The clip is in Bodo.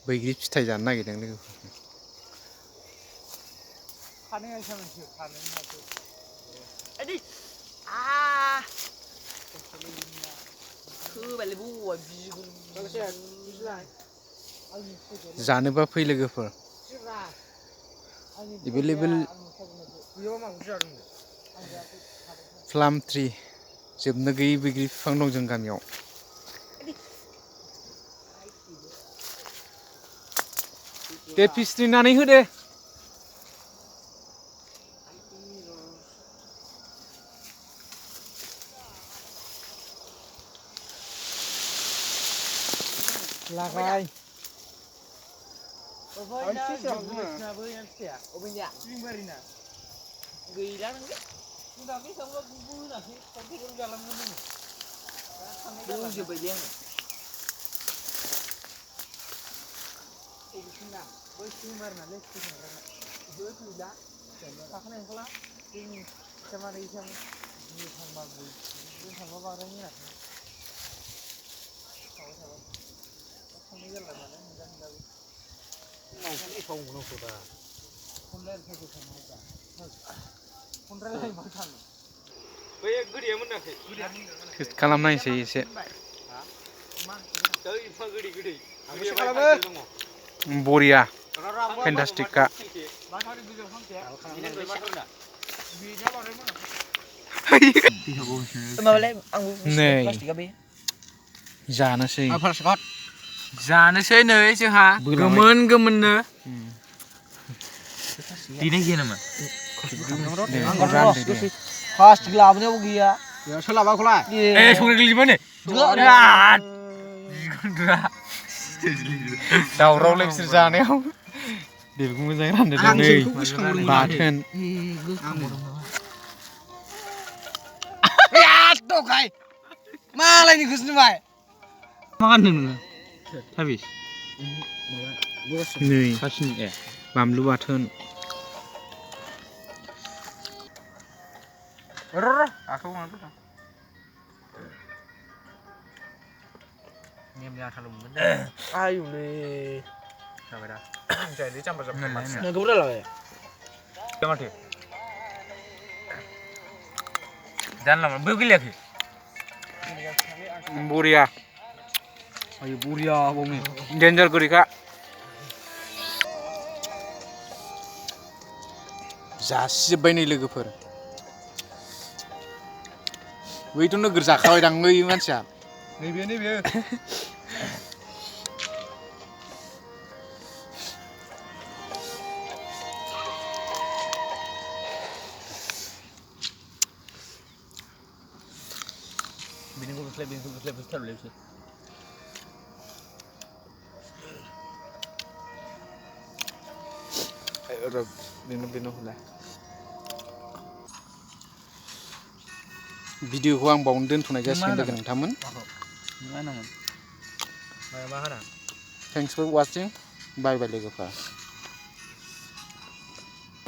बैग्रि फिथाइ जानो नागिरदों लोगोफोर जानोबा फै लोगोफोर एभेलेबेल प्लाम ट्री जोबनो गैयै बैग्रि बिफां दं जों गामियाव दे फिस्ट्रिनानै होदे लागाय टेस्ट खालामनायसै एसे बरिया फेन्टास्टिका नै जानोसै जानोसै नै जोंहा गोमोन गोमोननो दिनै गैया नामा प्लास्टिक लाबोनायावबो गैया सोलाबाखौलाय संख्रि गोलैजोब्बाय नै दावरावलाय बिसोर जानायाव बेखौ मोजाङै रानदो नै बाथोन दखाय मालायनिखौसो नुबाय मा गानदों नोङो थाबिस नै बानलु बाथोन बरिया बरिया डेन्जार गोदैखा जासिजोब्बाय नै लोगोफोर बैथ' नोगोर जाखाबाय दां बै मानसिया नैबे बिनिखौ बुस्लाय बेनो हलाय भिडिअखौ आं बावनो दोनथ'नाय जासिगोन लोगो नोंथांमोन थेंक्स फर वाचिं बाय बाय लोगोफ्रा